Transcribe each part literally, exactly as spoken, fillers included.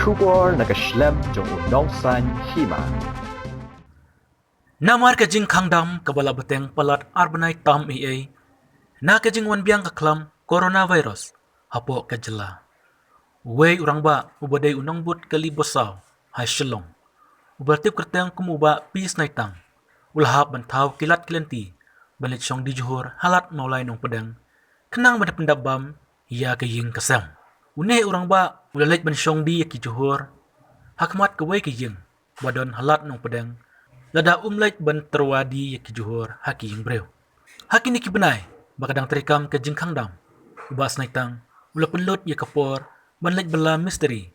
Khubor na ka shlem jong u Nongsaiñ Hima. Namar ka jingkhang dam kaba la bteng palat ar bnai tam ei ei na ka jingwan biang ka khlam coronavirus hapoh ka jylla. Uwei u rangbah uba dei u nongbud kali Bossaw ha Shillong, uba tip kyrteng kum u Bah P Snaitang, u la hap ban thaw ki lad ki lynti ban leit shong die juhur ha lad Mawlai Nongpdeng, khnang ban pyndap bam ïa ka ïing ka sem. Une u rangbah u la leit ban shong die ïa ki juhur ha khmat kawei ka ïing ba don ha lad Nongpdeng, lada um leit ban tyrwa die ïa ki juhur ha ki ïing briew. Ha kine ki bnai ba ka dang treikam ka jingkhang dam, u Bah Snaitang u la pynlut ïa ka por ban leit bylla mistri,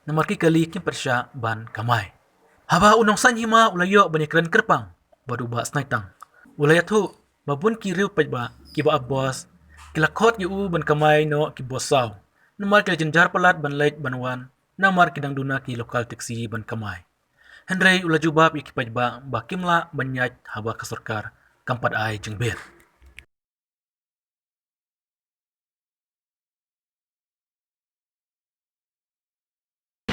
namar ki kali kim pyrshah ban kamai. Haba u Nongsaiñ Hima u la ïoh ban ïakren kyrpang bad u Bah Snaitang, u la ïathuh ba bun ki riew paidbah kiba ap bos ki la khot ïa u ban kamai noh ki Bossaw, namar ki la jynjar palat ban leit ban wan, namar ki dang duna ki local taxi ban kamai. Hynrei u la jubab ïa ki paidbah ba kim lah ban ïaid haba ka sorkar kam pat ai jingbit.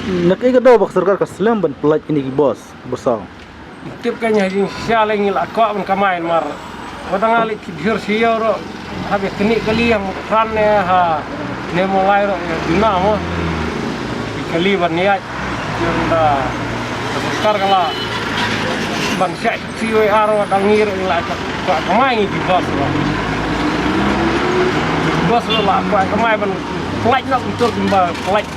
Na kaei ka daw ba ka sorkar ka slem ban pyllait kine ki bos Bossaw? Tip ka ïa jingshisha lei ngi la kwah ban kamai namar wat nga leit ki jhur sha ïew ruh, haba kane kali ha Mawlai ne ha ne Mawlai ruh ïa duna mo. Ki kali ban ïaid, ïa da ka sorkar ka la ban shah C O R ruh, dang ngi ruh ngi la kwah kamai ngi ki bos ruh. Bos ruh la kwah kamai ban pyllait noh kumto, kumba pyllait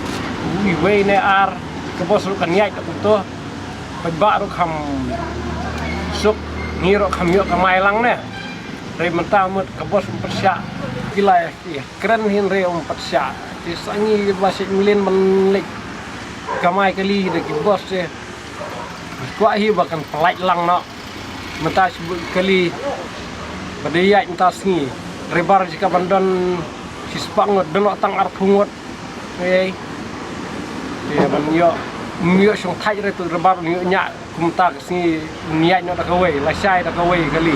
iwei ne ar, ka bos ruh kan ïaid noh kumto. Paidbah ruh kham suk, ngi ruh kham ïoh kamai lang ne. Hynrei mynta mut ka bos um pyrshah. Ki la ïakren hynrei um pyrshah. Te sa ngi ba shet mlien ban leit kamai kali da ki bos te. Kwah hi ba kan pyllait lang noh. Mynta shibun kali ba dei ïaid mynta sngi. Hynrei baroh jaka ban don shispah ngut, don noh tang arphew ngut. Ei. Te ban ïoh, ym ïoh shongthait re, tu rebar ym ïoh ñiah kumta ka sngi, ym ïaid noh da kawei, lashai da kawei kali.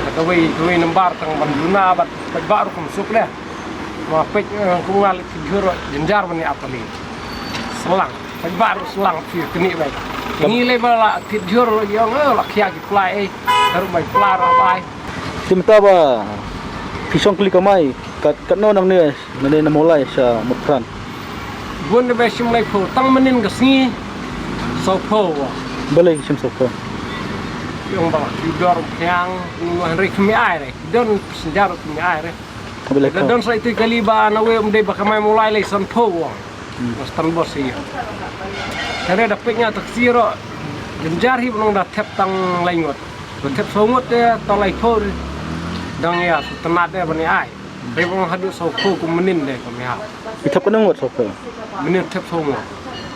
Da kawei, kawei nambar tang ban duna bad paidbah ruh kum suk de. Ma peit, eh, kum nga leit ki jhur jynjar ban ïa ap kali. Slang, paidbah ruh slang phi kni bai. Ngi lei ba la ki jhur ïong, eh, la khia ki pla ei. Haruh bai pla ruh bai. Te mynta ba phi shong kali kamai, kat, katno nangne, nangne na Mawlai sha Mawpran? Bun da ba shim laiphew, tang mynnin ka sngi sawphew. Balei shim sawphew? Ïong ba ki dor phiang, hynrei kmie ai re. Don passenger kmie ai re. Balei da ko don sa itu kali ba na we um dei ba kamai Mawlai lei sanphew. Hmm. Mas tan bos ïa. Hynrei da peit nga taxi ruh jynjar hi ba nong da thep tang lai ngut. Ba thep saw ngut te tang laiphew. Dang ïa shu tnat de ban ïa ai. Hynrei ba nong haduh sawphew kum mynnin de kum ïa. Ki thep katno ngut sawphew? Mynnin thep saw ngut.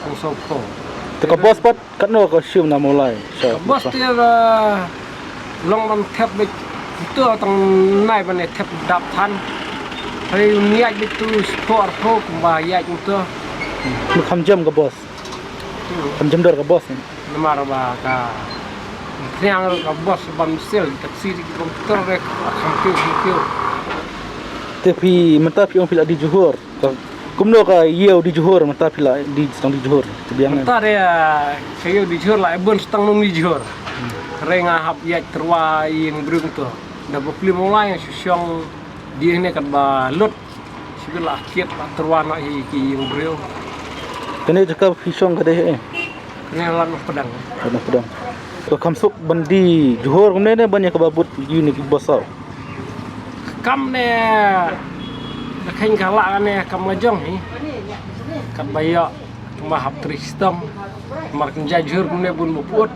Kum sawphew. Te ka bos pat katno ka shim na Mawlai sha? Ka bos te, eh, long ban thep beit to tang nai ban thep dap than. Hynrei ïaid beit to shiphew arphew kumba ïaid to. Kham jem ka bos. Hmm. Kham jem dor ka bos. Namar ba ka thriang ruh ka bos ban sil taxi ki komputer re kham kiew kham kiew. Te phi mynta phi ong phi la die juhur. Ka, kumno ka ïew die juhur mynta phi la die, sdang die juhur? Te biang mynta re, ah, ka ïew die juhur la bun sdang nong die juhur. Hmm. Hynrei nga hap ïaid tyrwa ïing briew to. Da ba pli Mawlai nga shu shong die ne katba lut. Shu la kit la tyrwa noh hi ki ïing briew. Kane jaka phi shong ka dei eh? Kane lad Nongpdeng. Lad Nongpdeng. Ka kham suk ban die juhur kumne ne ban ïa kaba bud ïa kine ki bos saw? Kam ne da kheiñ ka lah ne kam la jong hi. Katba ïoh kumba hap trei shitom. Mar kynja juhur kumne bun ba put.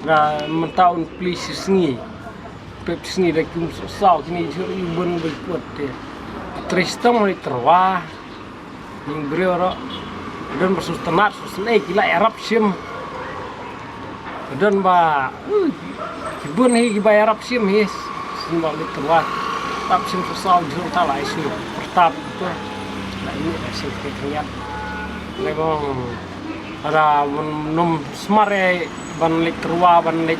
Nga mynta un pli shi sngi. Pep sngi da kum saw kine juhur i bun ba put te. Trei shitom ri tyrwa. Ïing briew ruh don ba sngewtynnat sngewsynei ki la ïarap shim. Don ba, uh, ki bun hi kiba ïarap shim hi. Sngewbha leit tyrwa. Ïarap shim shuh saw jur ta la ïa shu pyrta to. La ïa shim ki khyndiat. Lei bong. Lada ym, ym sumar ïa ban leit tyrwa ban leit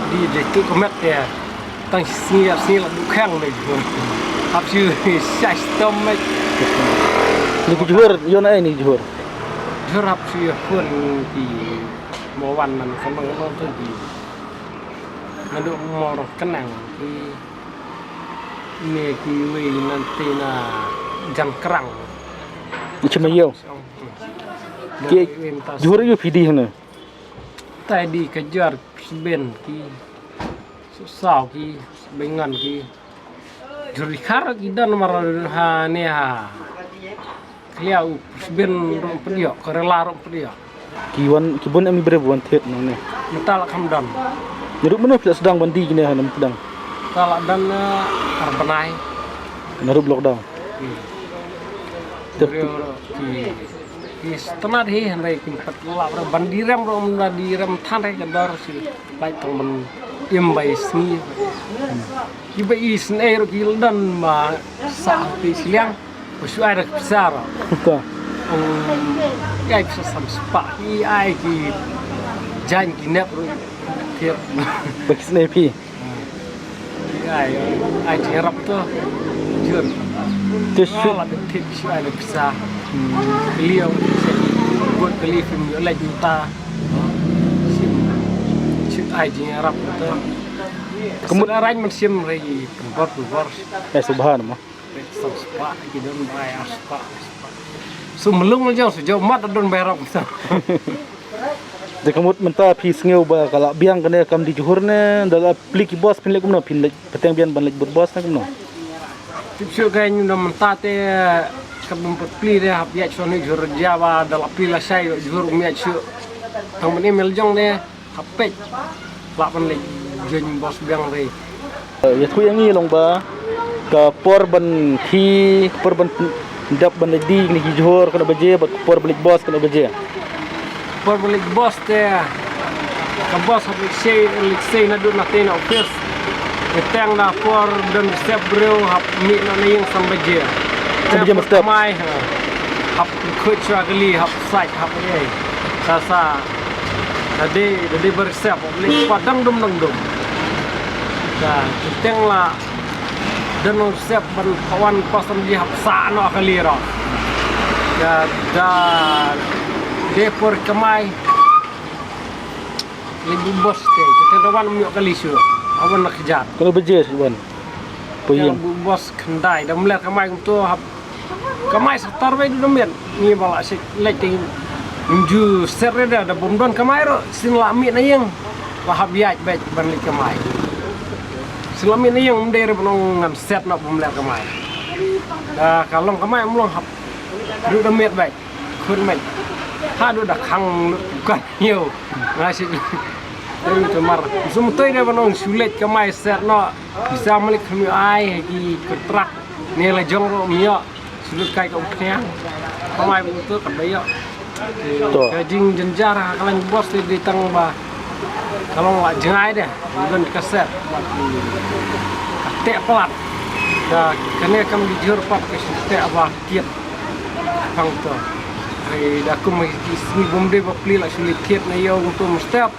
die, die tu ka met ïa. Tang sngi ïa sngi la buh khang lei. Hap shu shah shitom met. Ni ki jhur, ïoh na ei ni ki jhur? Jhur hap shu ïa khun ki mo wan man ka nong nong tu ki. Naduh mo rong kenang ki ne ki wei nan te na jan krang. Ichi ma yo. Ki jhur yu phi di hne. Tai di ka jar sben ki. Saw ki sbengan ki. Jur khar ki dan mar ha ne ha. Kliau sben rom pdio, ka rela rom pdio. Ki wan ki bun em bre wan thied nong ne. Mata la kham dan. Nyarup mano phi la sdang ban di kine ha nam pedang. Mata la dan ar banai. Nyarup lockdown. Hmm. Tep. Rio ro ki ki stanat hi hynrei kim pat la ro ban di rem ro mna di rem than re ka dor si. Lai tong ban im bai sngi. Ki ba i snei ro ki dan ma sa ki sliang. Ba shu ai da pisa ro. Ka. Ai pisa sam spa ki ai ki jan ki nep ro. Thier. Ba ki snei phi. Ai ai jing rap to. Jur. Te shu la de tip shu ai da pisa. Kali ong. Buat kali film yo lai juta. Sim. Shu ai jing rap to. Kemut arain man sim rei pembor pembor. Eh subhan ma. Sam spa ki don bai ar spa. Su melung jong su jong mat don bai rap sam. Te ka mut mynta phi sngew ba ka la biang kane kam di jhur ne da la pli ki bos phin leit kumno phin leit pateng biang ban leit bud bos ne kumno. Tip shu ka nyu da mynta te ka bum pat pli de hap ïa shu ne jhur ja ba da la pli la shai jhur um ïa shu. Tang ban email jong ne hap pek la ban leit jeng bos biang re. Ïathuh ïa ngi long ba ka por ban ki por ban dap ban leit di kine ki jhur kano baje bad ka por ban leit bos kano baje. Por ban leit bos te ka bos hap leit sei leit sei naduh na te na office. Te teng na por don sep breu hap mih na na ïing san baje. San baje mesti. Mai ha. Hap khut sha kali hap sait hap ei. Sa sa. Tadi tadi bersep hap leit pa dang dum dang dum. Te teng la Dang sep ban kawan pasan ji hap sa noh kali ro. Da da de por kamai. Li bu bos te te da wan um ïoh kali shu. Awan nak jat. Kano baje shu wan. Puyeng. Bu bos khyndai da mlet kamai kumto hap. Kamai satar bai du domian. Ngi ba la sik lek te. Nju ser re da da bom don kamai ro sin la mih na ïing. Ba hap ïaid bek ban lek kamai. Sin la mih na ïing um dei re ban ong ngan set na bom lek kamai. Da ka long kamai um long hap. Du domian bek. Khun mai. Ha du da khang lu kan ïew. Nga sik. Te mar. Sum toi de ban ong shu lek kamai set na. Bisa malik kham ïoh ai ha ki kontrak. Ne la jong ruh um ïoh. Shu lut kai ka u khniang. Kamai bu tu ka ba ïoh. To. Ka jingjynjar ha ka lain bos te dei tang ba. Ka long la jngai de. Ban ka set. Ka teh palat. Ka kane kam di jhur pat ka shu teh ba kiet. Pang to. Ai da kum ki sngi bum de ba pli la shu li kiet na ïoh kum tu mustep.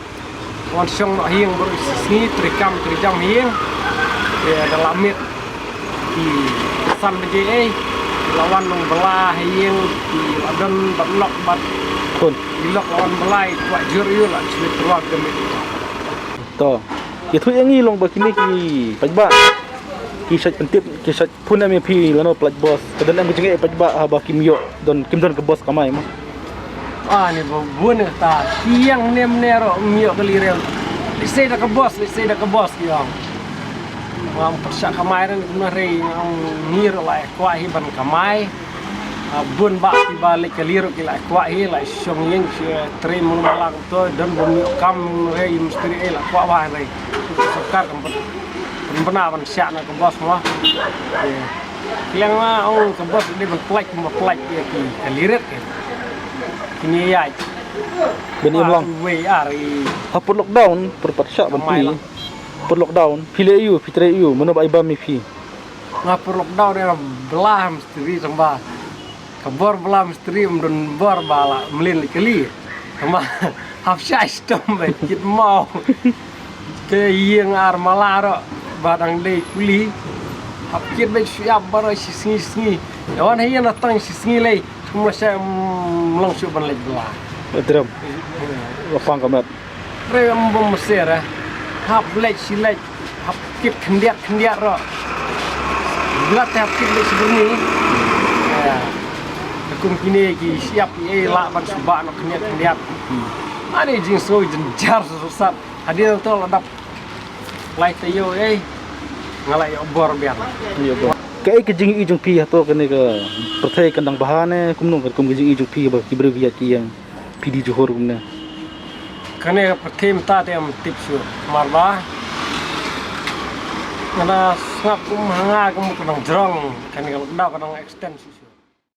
Wan shong noh ha ïing baroh shi sngi, trei kam trei jam ha ïing. Te da la miet ki san baje ei. La wan nong bala ha ïing ki la don bad lok bad. Khun. Ki lok la wan bala i kwah jur ïu la shu trei kam. To. Ïathuh ïa ngi long ba kine ki paidbah. Ki shait pyntip ki shait Phun em ïa phi lano pynlait bos. Ka don em ka jingeh pynbha haba kim ïoh don kim don ka bos kamai mo. Ah ni ba bun ta. Ki ïeng ne mne ruh ym ïoh kali re. Lehse da ka bos, lehse da ka bos ki ong. Ngam pyrshah kamai re kumno re ngam ngir la kwah hi ban kamai. Ah, bun bah kiba leit kali ruh ki la kwah hi la shong ïing shi trei mung malang to don bun ïoh kam re mistri eh la kwah bah re. Sorkar kam pynbna ban shah na ka bos mo. Kliang ma ong ka bos dei ban pynlait kumba pynlait ïa ki ka liret ke. Kine ïa. Ban im lang. Wei ar i. Ha pur lockdown pur pat shah ban pynlait. Pur lockdown phi leh ïu phi trei ïu mano ba ai bam ïa phi. Nga pur lockdown ïa bla mistri tang ba. Ka bor bla mistri ym don bor ba la mlien leit kali. Tang ba hap shah shitom ba kit mau. Te ïing ar mala ruh ba dang dei kuli. Hap kit beit shu ïap baroh shi sngi shi sngi. Ïa wan ha ïing na tang shi sngi lei. Mlesha mlong shu ban leit bla. Drem. Wa pang ka met. Re em bom mesir eh. Hap leit si leit. Hap kit khyndiat khyndiat ro. Bla te hap kit leit si berni. Ya. Kum kine ki siap i eh la ban suba no khyndiat khyndiat. Ani jingsoi jynjar sat. Hadien to la dap. Lai te yo eh. Nga la yo bor biang. Yo bor. Kaei ka jingïohi jong phi hato kane ka pyrthei kan dang bha ne kumno, ka kum ka jingïohi jong phi ba ki briew ki ïaid ki ïeng phi dei Johor kumne. Kane ka pyrthei mynta te em tip shuh. Mar ba nga da sngap kum ha nga kum ka dang jrong, kane ka lockdown ka dang extend shuh shuh.